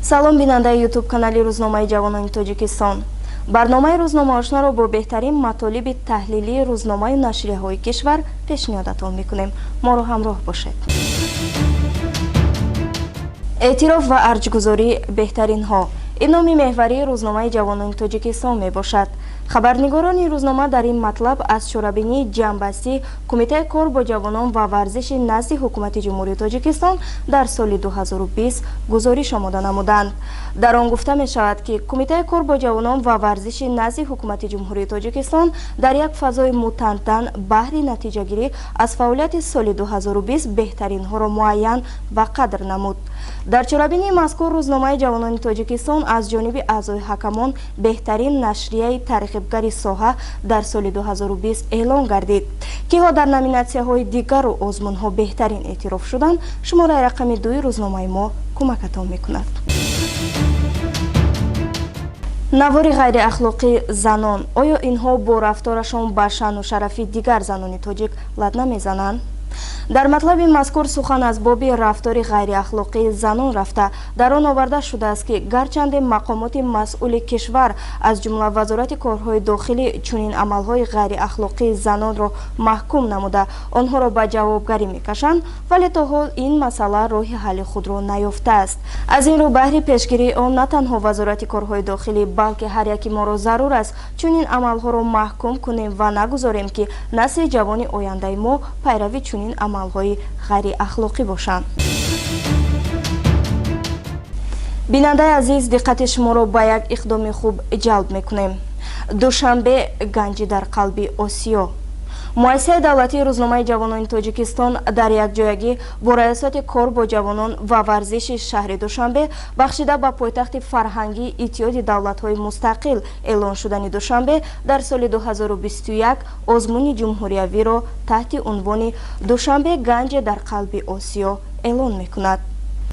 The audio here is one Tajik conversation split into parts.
Салом, бинандаи Ютуб канали рӯзномаи ҷавонони Тоҷикистон. Барномаи рӯзномаошноро бо беҳтарин матолиби таҳлилии рӯзномаю нашрияҳои кишвар пешниҳодатон мекунем. Моро ҳамроҳ бошед. Эътироф ва арҷгузории беҳтаринҳо — ин номи меҳварии рӯзномаи ҷавонони Тоҷикистон мебошад. Хабарнигорони рӯзнома дар ин матлаб аз чорабинии ҷамъбастии Кумитаи кор бо ҷавонон ва варзиши назди Ҳукумати Ҷумҳурии Тоҷикистон дар соли 2020 гузориш омода намуданд. Дар он гуфта мешавад, ки Кумитаи кор бо ҷавонон ва варзиши назди Ҳукумати Ҷумҳурии Тоҷикистон дар як фазои мутантан баҳри натиҷагирӣ аз фаъолияти соли 2020 беҳтаринҳоро муайян ва қадр намуд. Дар чорабинии мазкур рӯзномаи ҷавонони Тоҷикистон аз ҷониби аъзои ҳакамон беҳтарин нашрияи тарғибгари соҳа дар соли 2020 эълон гардид. Киҳо дар номинатсияҳои дигару озмунҳо беҳтарин эътироф шуданд, шумораи рақами дуи рӯзномаи мо кӯмакатон мекунад. Навори ғайриахлоқии занон: оё инҳо бо рафторашон ба шаъну шарафи дигар занони тоҷик ладна мезананд? Дар матлаби мазкур сухан аз боби рафтори ғайриахлоқии занон рафта, дар он оварда шудааст, ки гарчанде мақомоти масъули кишвар, аз ҷумла Вазорати корҳои дохилӣ, чунин амалҳои ғайриахлоқии занонро маҳкум намуда, онҳоро ба ҷавобгарӣ мекашанд, вале то ҳол ин масъала роҳи ҳалли худро наёфтааст. Аз ин рӯ баҳри пешгирии он на танҳо Вазорати корҳои дохилӣ, балки ҳар яки моро зарур аст чунин амалҳоро маҳкум кунем ва нагузорем, ки насли ҷавони ояндаи мо пайрави чунин амалҳои ғайриахлоқӣ бошанд. Бинандаи азиз, диққати шуморо ба як иқдоми хуб ҷалб мекунем. Душанбе — ганҷи дар қалби Осиё. Муассисаи давлатии рӯзномаи ҷавонони Тоҷикистон дар якҷоягӣ бо Раёсати кор бо ҷавонон ва варзиши шаҳри Душанбе бахшида ба пойтахти фарҳангии Иттиҳоди давлатҳои мустақил эълон шудани Душанбе дар соли 2021 озмуни ҷумҳуриявиро таҳти унвони «Душанбе — ганҷе дар қалби Осиё» эълон мекунад.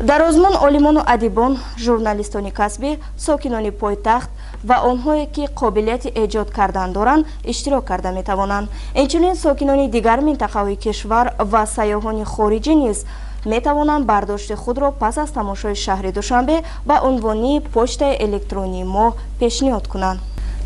Дар озмун олимону адибон, журналистони касбӣ, сокинони пойтахт ва онҳое, ки қобилияти эҷод кардан доранд, иштирок карда метавонанд. Инчунин сокинони дигар минтақаҳои кишвар ва сайёҳони хориҷӣ низ метавонанд бардошти худро пас аз тамошои шаҳри Душанбе ба унвони почтаи электронии мо пешниҳод кунанд.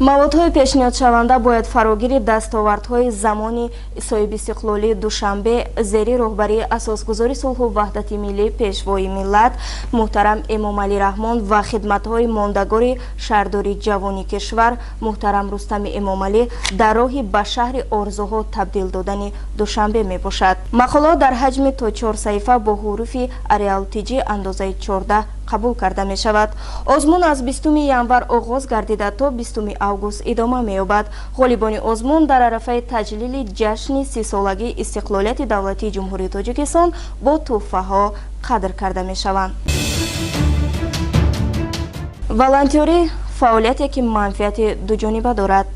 Маводҳои пешниҳодшаванда бояд фарогири дастовардҳои замони соҳибистиқлолии Душанбе зери роҳбарии асосгузори сулҳу ваҳдати миллӣ, Пешвои миллат муҳтарам Эмомалӣ Раҳмон ва хидматҳои мондагори шаҳрдори ҷавони кишвар муҳтарам Рустами Эмомалӣ дар роҳи ба шаҳри орзуҳо табдил додани Душанбе мебошад. Мақолаҳо дар ҳаҷми то чор саҳифа бо ҳуруфи Arial TG андозаи 14 қабул карда мешавад. Озмун аз 20 январ оғоз гардида, то 20 август идома меёбад. Ғолибони озмун дар арафаи таҷлили ҷашни 30-солагии истиқлолияти давлатии Ҷумҳурии Тоҷикистон бо тӯҳфаҳо қадр карда мешаванд. Волонтёрӣ — фаъолияте, ки манфиати дуҷониба дорад.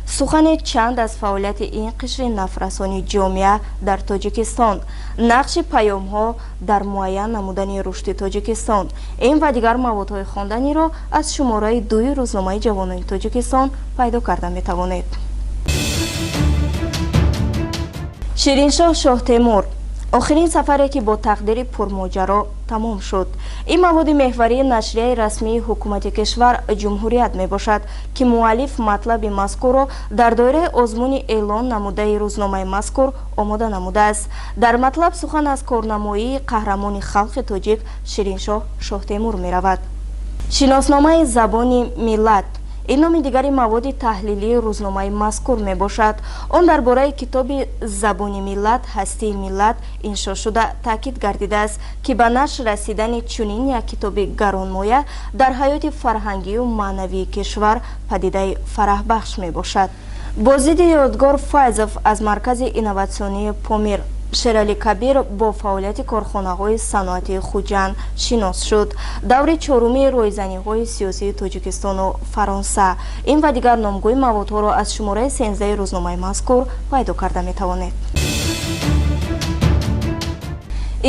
Сухане чанд аз фаъолияти ин қишри нафрасони ҷомеа дар Тоҷикистон, нақши паёмҳо дар муайян намудани рушди Тоҷикистон — ин ва дигар маводҳои хонданиро аз шумораи дуи рӯзномаи ҷавонони Тоҷикистон пайдо карда метавонед. Шириншоҳ Шоҳтемур: охирин сафаре, ки бо тақдири пурмоҷаро тамом шуд. Ин маводи меҳварии нашрияи расмии ҳукумати кишвар «Ҷумҳурият» мебошад, ки муаллиф матлаби мазкурро дар доираи озмуни эълон намудаи рӯзномаи мазкур омода намудааст. Дар матлаб сухан аз корнамоии қаҳрамони халқи тоҷик Шириншоҳ Шоҳтемур меравад. Шиносномаи забони миллат — ин номи дигари маводи таҳлилии рӯзномаи мазкур мебошад. Он дар бораи китоби «Забони миллат, ҳастии миллат» иншо шуда, таъкид гардидааст, ки ба нашр расидани чунин як китоби гаронмоя дар ҳаёти фарҳангию маънавии кишвар падидаи фараҳбахш мебошад. Боздиди Ёдгор Файзов аз маркази инноватсионии «Помир», Шерали Кабир бо фаъолияти корхонаҳои саноатии Хуҷанд шинос шуд, даври чорумии ройзаниҳои сиёсии Тоҷикистону Фаронса — ин ва дигар номгӯи маводҳоро аз шумораи 13-и рӯзномаи мазкур пайдо карда метавонед.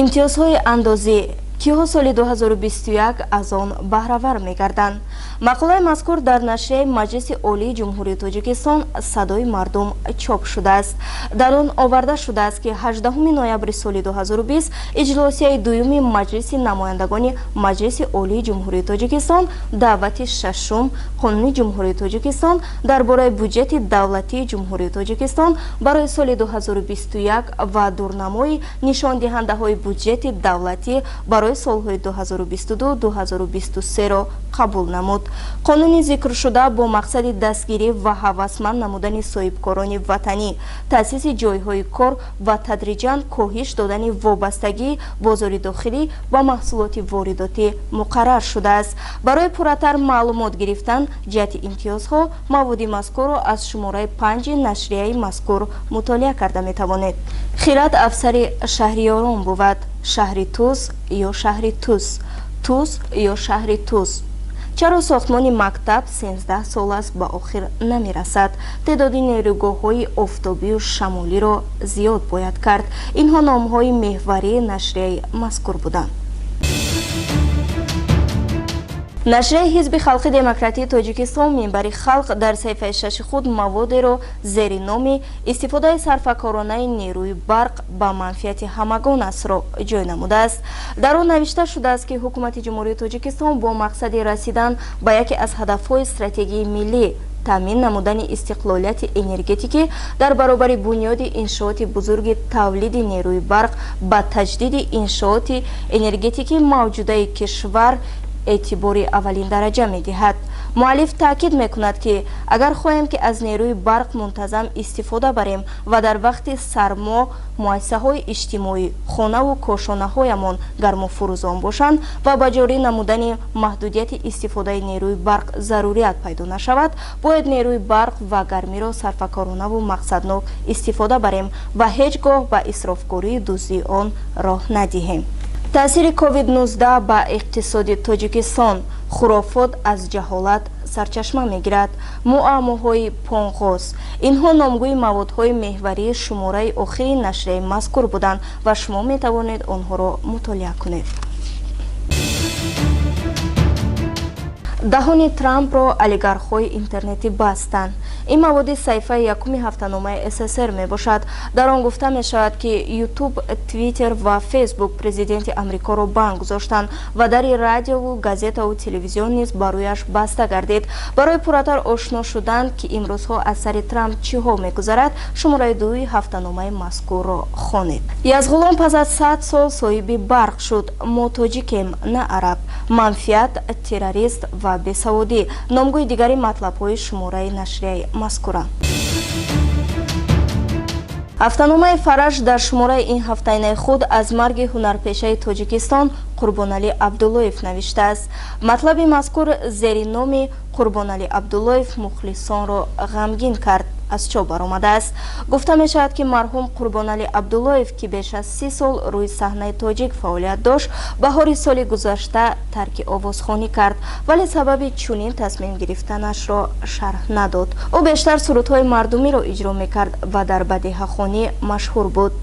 Имтиёзҳои андозӣ: киҳо соли 2021 аз он баҳравар мегарданд? Мақолаи мазкур дар нашрияи Маҷлиси Олии Ҷумҳурии Тоҷикистон «Садои мардум» чоп шудааст. Дар он оварда шудааст, ки 18 ноябри соли 2020 иҷлосияи дуюми Маҷлиси намояндагони Маҷлиси Олии Ҷумҳурии Тоҷикистон даъвати шашум Қонуни Ҷумҳурии Тоҷикистон дар бораи буҷети давлатии Ҷумҳурии Тоҷикистон барои соли 2021 ва дурнамои нишондиҳандаҳои буҷети давлатӣ барои солҳои 2022-2023-ро қабул намуд. Қонуни зикршуда бо мақсади дастгирӣ ва ҳавасманд намудани соҳибкорони ватанӣ, таъсиси ҷойҳои кор ва тадриҷан коҳиш додани вобастагии бозори дохилӣ ба маҳсулоти воридотӣ муқаррар шудааст. Барои пурратар маълумот гирифтан ҷиҳати имтиёзҳо маводи мазкурро аз шумораи панҷи нашрияи мазкур мутолиа карда метавонед. Хирад афсари шаҳриёрон бувад. Шаҳри Тӯс ё шаҳри Тус, Тӯс ё шаҳри Тус. Чаро сохтмони мактаб 13 сол аст ба охир намерасад? Теъдоди нерӯгоҳҳои офтобию шамолиро зиёд бояд кард. Инҳо номҳои меҳварии нашрияи мазкур буданд. Нашрияи Ҳизби халқи демократии Тоҷикистон «Минбари халқ» дар саҳифаи шаши худ маводеро зери номи «Истифодаи сарфакоронаи нерӯи барқ ба манфиати ҳамагон астро» ҷой намудааст. Дар он навишта шудааст, ки Ҳукумати Ҷумҳурии Тоҷикистон бо мақсади расидан ба яке аз ҳадафҳои стратегии миллӣ, таъмин намудани истиқлолияти энергетикӣ, дар баробари бунёди иншооти бузурги тавлиди нерӯи барқ ба таҷдиди иншооти энергетикии мавҷудаи кишвар эътибори аввалиндараҷа медиҳад. Муаллиф таъкид мекунад, ки агар хоҳем, ки аз нерӯи барқ мунтазам истифода барем ва дар вақти сармо муассисаҳои иҷтимоӣ, хонаву кошонаҳоямон гармуфурӯзон бошанд ва ба ҷорӣ намудани маҳдудияти истифодаи нерӯи барқ зарурият пайдо нашавад, бояд нерӯи барқ ва гармиро сарфакоронаву мақсаднок истифода барем ва ҳеҷ гоҳ ба исрофкории дуздии он роҳ надиҳем. Таъсири COVID-19 ба иқтисоди Тоҷикистон. Хурофот аз ҷаҳолат сарчашма мегирад. Муаммоҳои понғоз. Инҳо номгӯи маводҳои меҳварии шумораи охири нашрияи мазкур буданд ва шумо метавонед онҳоро мутолиа кунед. Даҳони Трампро олигархҳои интернетӣ бастанд. Ин маводи саҳифаи якуми ҳафтаномаи СССР мебошад. Дар он гуфта мешавад, ки Ютуб, Твиттер ва Фейсбук президенти Амрикоро банд гузоштанд ва дари радиову газетаву телевизион низ ба рӯяш баста гардид. Барои пурратар ошно шудан, ки имрӯзҳо аз сари Трамп чиҳо мегузарад, шумораи дуюи ҳафтаномаи мазкурро хонед. Язғулом пас аз 100 сол соҳиби барқ шуд. Мо тоҷикем, на араб. Манфиат, террорист ва бесаводӣ номгӯи дигари матлабҳои шумораи нашрияи мазкуранд. Ҳафтаномаи «Фараж» дар шумораи ин ҳафтаинаи худ аз марги ҳунарпешаи Тоҷикистон Қурбоналӣ Абдуллоев навиштааст. Матлаби мазкур зери номи «Қурбоналӣ Абдуллоев мухлисонро ғамгин кард» аз чоп баромадааст. Гуфта мешавад, ки марҳум Қурбоналӣ Абдуллоев, ки беш аз 30 сол рӯи саҳнаи тоҷик фаъолият дошт, баҳори соли гузашта тарки овозхонӣ кард, вале сабаби чунин тасмим гирифтанашро шарҳ надод. Ӯ бештар сурудҳои мардумиро иҷро мекард ва дар бадеҳахонӣ машҳур буд.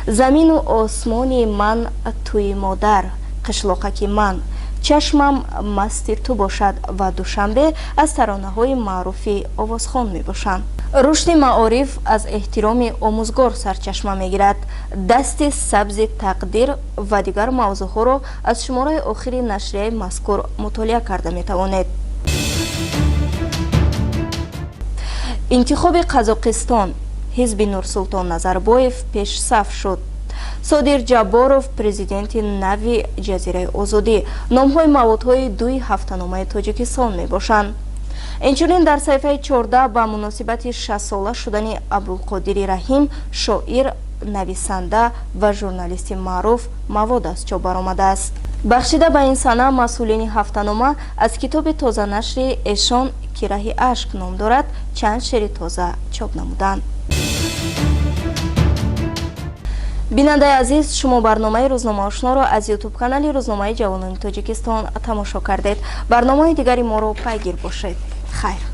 «Замину осмони ман туи модар», «Қишлоқаки ман», «Чашмам масти ту бошад» ва «Душанбе» аз таронаҳои маъруфи овозхон мебошанд. Рушди маориф аз эҳтироми омӯзгор сарчашма мегирад. Дасти сабзи тақдир ва дигар мавзӯъҳоро аз шумораи охири нашрияи мазкур мутолиа карда метавонед. Интихоби Қазоқистон. Ҳизби Нурсултон Назарбоев пешсаф шуд. Содир Ҷабборов президенти нави Ҷазираи Озодӣ номҳои маводҳои дуи ҳафтаномаи Тоҷикистон мебошанд. Инчунин дар саҳифаи 14 ба муносибати 60сола шудани Абдулқодири Раҳим, шоир, нависанда ва журналисти маъруф, мавод аз чоп баромадааст. Бахшида ба ин сана масъулини ҳафтанома аз китоби тозанашри эшон, ки «Раҳи ашк» ном дорад, чанд шеъри тоза чоп намуданд. Бинандаи азиз, шумо барномаи рӯзномаошноро аз ютуб-канали Рӯзномаи ҷавонони Тоҷикистон тамошо кардед. Барномаҳои дигари моро пайгир бошед. Хайр.